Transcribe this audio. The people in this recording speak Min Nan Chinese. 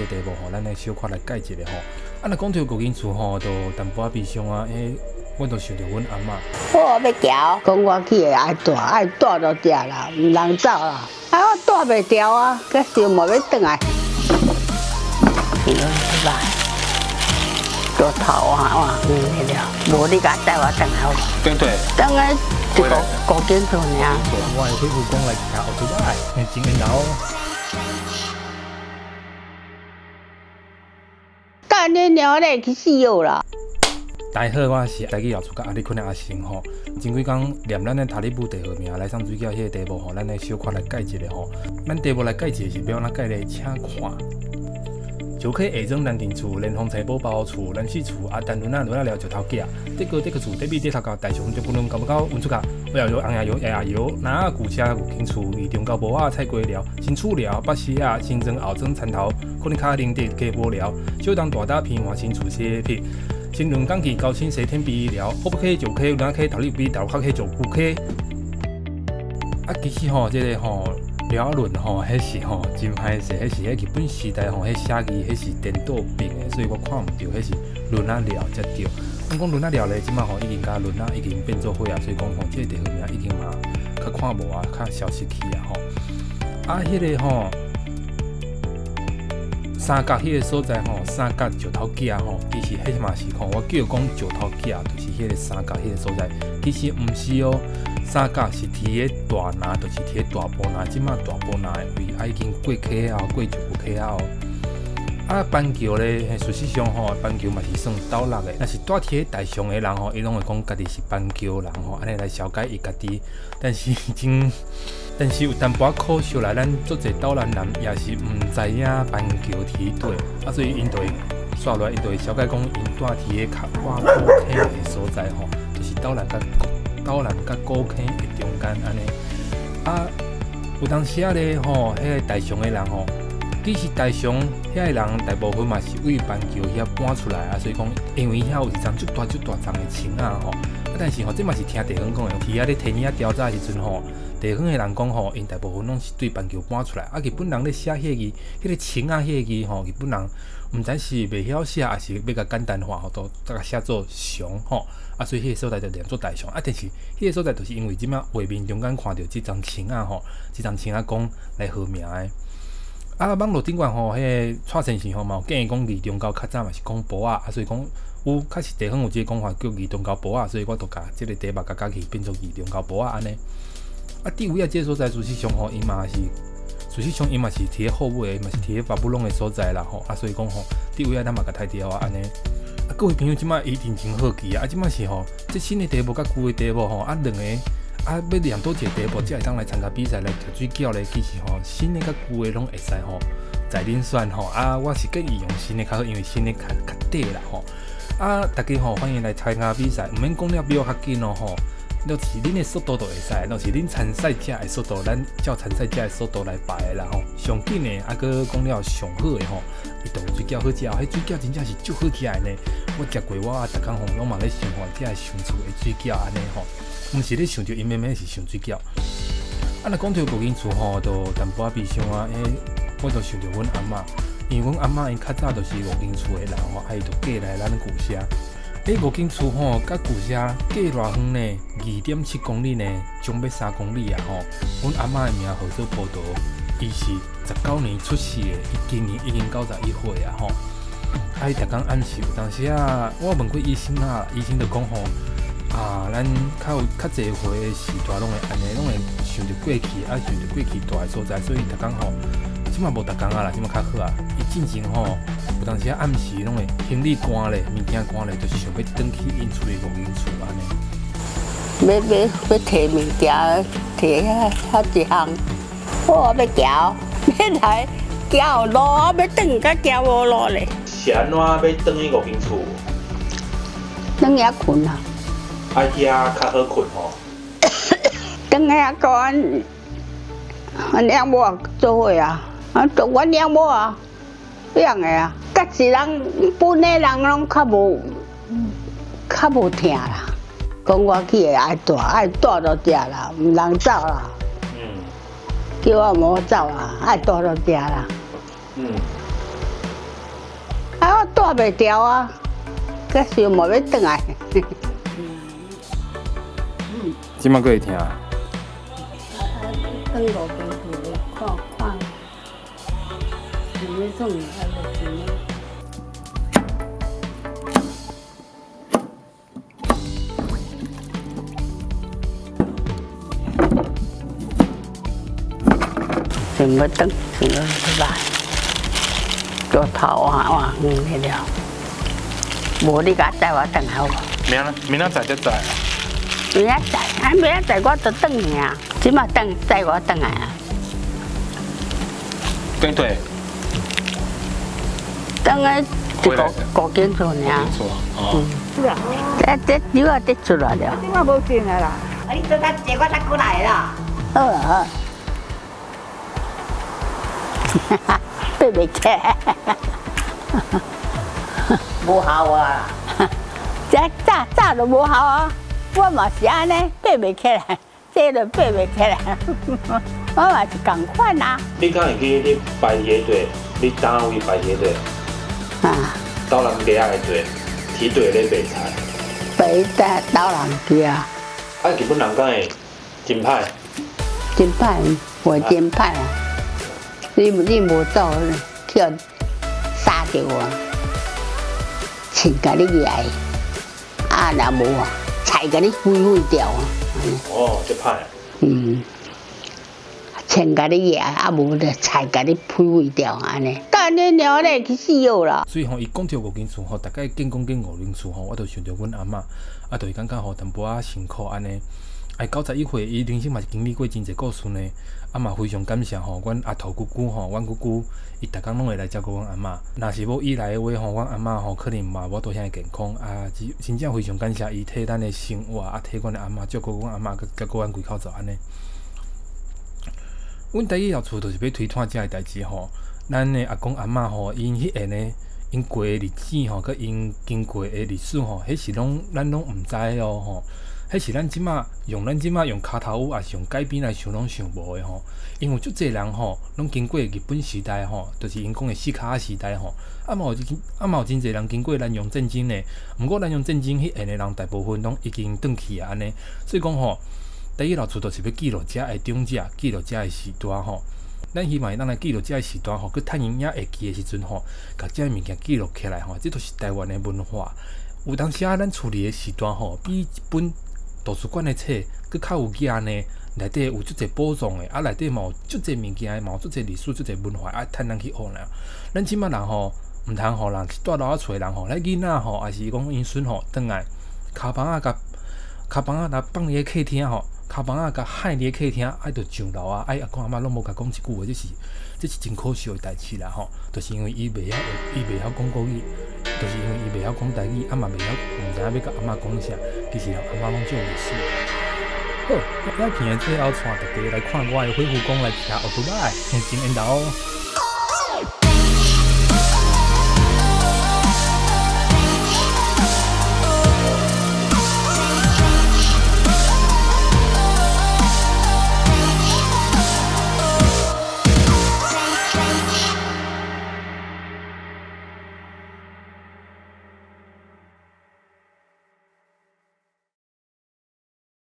題目吼，咱來小可來解一下吼。啊，若講著五間厝吼，就淡薄仔悲傷啊，彼我就想著阮阿嬤。我欲行，講我去的愛蹛愛蹛佇遮啦，毋通走啦。啊，我蹛袂牢啊，閣想無欲轉來。大頭啊，哇，了，無你共帶我轉來好無？對對。轉來一個五間厝爾。我的皮膚講來騎奧特曼，真緣投。幹你娘嘞，去死好啦！大家好，我是台語老厝佮阿里坤的阿成吼。前幾工念咱的塔里布地號名來送水餃彼个題目吼，咱來小可來解一下吼。咱題目來解一下是欲按怎解咧？請看。石溪下庄南鎮厝，連峰菜埔包厝，南勢厝啊，陳崙仔崙仔寮石頭仔，德高德個厝，德美德頭家，大雄中軍崙九九溫出甲，尾後油紅葉油葉油，南仔舊車舊間厝，二中溝埔仔菜瓜寮，新厝寮北溪仔，新庄後庄田頭，可能卡林地鸡埔寮，小东大打平华新厝西撇。新崙港区高新西天鼻寮，后北溪石溪南溪头里比头壳溪石鼓溪。啊，其實吼，這个吼寮仔崙吼，彼是吼真歹勢，彼是彼日本時代吼，彼寫字彼是顛倒反的，所以我看毋著，彼是崙仔寮才對。阮講崙仔寮咧，這擺吼已經共崙仔已經變做伙啊，所以講吼，這个地方名已經嘛較看無啊，較消失去啊吼。啊，彼个吼。三角彼个所在吼，三角石頭仔吼，其實彼嘛是吼，我叫講石頭仔，就是彼个三角彼个所在，其實毋是哦。三角是佇咧大林，就是佇咧大埔林，這馬大埔林的位啊已經過溪仔過石鼓溪仔哦。啊，板橋咧，事實上吼，板橋嘛是算斗六的。若是蹛佇咧大上的人吼，伊攏會講家己是板橋人吼，按呢來紹介伊家己。但是真，但是有淡薄仔可惜啦，咱足濟斗南人也是毋知影板橋佇佗，啊，所以𪜶就會煞落來，𪜶就會紹介講𪜶蹛佇咧較倚古坑的所在吼，就是斗南佮古坑的中間按呢。啊，有當時仔咧吼，彼个大上的人吼。其實大上遐个人大部分嘛是為板橋遐搬出來啊，所以講因為遐有一叢足大足大叢的青仔吼，啊但是吼，這嘛是聽地方講的，佇遐咧提耳仔調查的時陣吼，地方的人講吼，𪜶大部分攏是對板橋搬出來，啊日本人咧寫彼個字，彼個青仔彼個字吼，日本人毋知是袂曉寫，抑是欲共簡單化吼，都共寫做上吼，啊所以彼個所在就念做大上，啊但是彼個所在就是因為這馬畫面中間看著這叢青仔吼，這叢青仔講來號名的。啊，網路頂懸吼，彼个蔡先生吼嘛有建議講二中溝較早嘛是講埔仔，啊，所以講有確實地方有這个講法叫二中溝埔仔，所以我就共這个題目共加去變做二中溝埔仔按呢。啊，佇位仔這个所在，事實上吼，伊嘛是，事實上伊嘛是佇咧好尾，伊嘛是佇咧巴布隆的所在啦吼，啊，所以講吼，佇位仔咱嘛共刣著啊按呢。啊，各位朋友這馬一定真好奇啊，啊，這馬是吼，這新的題目佮舊的題目吼，啊，兩個。啊，欲念佗一个題目才會當來參加比賽來食水餃咧，其實吼，新的佮舊的攏會使吼，在恁選吼。啊，我是建議用新的較好，因為新的較較短啦吼。啊，大家吼歡迎來參加比賽，毋免講了比我較緊哦吼。若是恁的速度就會使，若是恁參賽者的速度，咱照參賽者的速度來排的啦吼。上緊的，啊，閣講了上好的吼，伊就有水餃好食哦。彼水餃真正是足好食的呢。我食過，我逐工吼攏嘛咧想吼，這个上厝的水餃按呢吼。毋是咧想著𪜶妹妹，是想水餃。啊，若講著五間厝吼，就淡薄仔悲傷啊。彼我就想著阮阿嬤，因為阮阿嬤𪜶較早就是五間厝的人吼，啊，伊就過來咱舊社。彼五間厝吼，佮舊社隔偌遠呢？2.7公里呢，將欲3公里啊吼。阮阿嬤的名號做葡萄，伊是19年出世的，伊今年已經91歲啊吼。啊，伊逐工暗時有當時啊，我問過醫生啊，醫生就講吼。啊，咱較有較濟歲的時代，攏會按呢，攏會想著過去，啊，想著過去蹛的所在，所以逐工吼，這馬無逐工啊啦，這馬較好啊。伊進前吼，有當時暗時攏會行李搬咧，物件搬咧，就是想欲轉去𪜶厝的五間厝按呢。欲欲欲提物件，提遐遐一項，我欲行，欲來行有路，啊，欲轉才行無路咧。是按怎欲轉去五間厝？轉遐睏啊。啊，遐較好睏吼。轉遐佮阮阮養某做伙啊，啊，都阮養某啊養的啊，較濟人本的人攏較無疼啦。講我去的愛蹛愛蹛佇遮啦，毋通走啦。叫我毋好走啦，愛蹛佇遮啦。煞袂牢啊，閣想無欲轉來。這擺閣會疼？啊，轉五間厝咧，看看，想欲轉，啊無想欲。想欲轉，想欲來，石頭啊哇遠去了，無你共我載我轉來好無？明仔載才載。明仔載，啊明仔載我就轉去啊，這馬轉載我轉來啊。轉對。轉去一個五間厝爾。哦。嗯。這這酒啊，得出來了。這馬無剩啊啦。啊，你做較濟，我才過來啦。好啊好。爬袂起來。無效啊！這早早就無效啊！我嘛是按呢，爬袂起來，這就爬袂起來。我嘛是仝款啊。你敢會記你排佇個地？你佗位排佇個地？啊。斗南街仔的地，提地咧賣菜。賣在斗南街啊。啊，日本人敢會真歹？真歹，會真歹啊！你無做，去予殺著啊！銃共你掠，啊若無啊，菜共你毀毀掉啊！哦，這歹。嗯，銃共你掠，啊無就菜共你毀毀掉按呢。幹你娘咧，去死好啦！所以吼，伊講著五間厝吼，逐擺見講見五間厝吼，我就想著阮阿嬤，啊，就是感覺吼淡薄仔辛苦按呢。啊，91歲，伊人生嘛是經歷過真濟故事呢。啊嘛非常感謝吼，阮阿兔姑姑吼，阮姑姑，伊逐工攏會來照顧阮阿嬤。若是無伊來的話吼，阮阿嬤吼可能嘛無法度遐爾健康。啊，真真正非常感謝伊替咱的生活，啊替阮的阿嬤照顧阮阿嬤，閣照顧阮規口灶按呢。阮台語老厝就是欲推脫這个代誌吼，咱的阿公阿嬤吼，𪜶彼下呢，𪜶過的日子吼，佮𪜶經過的歷史吼，彼是攏咱攏毋知的哦吼。彼是咱這馬用咱這馬用跤頭趺，抑是用改變來想，攏想無的吼。因為足濟人吼，攏經過日本時代吼，就是𪜶講的四跤仔時代吼。啊嘛有啊嘛有真濟人經過南洋戰爭呢。毋過南洋戰爭彼下的人大部分攏已經轉去啊按呢。所以講吼，台語老厝就是欲記錄遮的長者，記錄遮的時代吼。咱希望會當來記錄遮的時代吼，閣趁𪜶猶會記的時陣吼，共遮的物件記錄起來吼，這都是台灣的文化。有當時啊，咱厝裡的時代吼，比一本圖書館的冊閣較有價呢，內底有足濟寶藏的，啊內底嘛有足濟物件，嘛有足濟歷史、足濟文化，愛趁咱去學呢。咱這馬人吼，毋通予人蹛老仔厝的人吼，咱囡仔吼，抑是講𪜶孫吼，轉來跤枋仔共跤枋仔共放佇咧客廳吼，跤枋仔共害佇咧客廳，啊就上樓啊，啊阿公阿嬤攏無共講一句話，這是真可惜的代誌啦吼。就是因為伊袂曉，伊袂曉講國語，就是因為伊袂曉講台語，啊嘛袂曉，毋知影欲共阿嬤講啥，其實阿嬤攏足有歷史。好，影片的最後，帶大家來看我的火狐公來騎歐多擺，真緣投。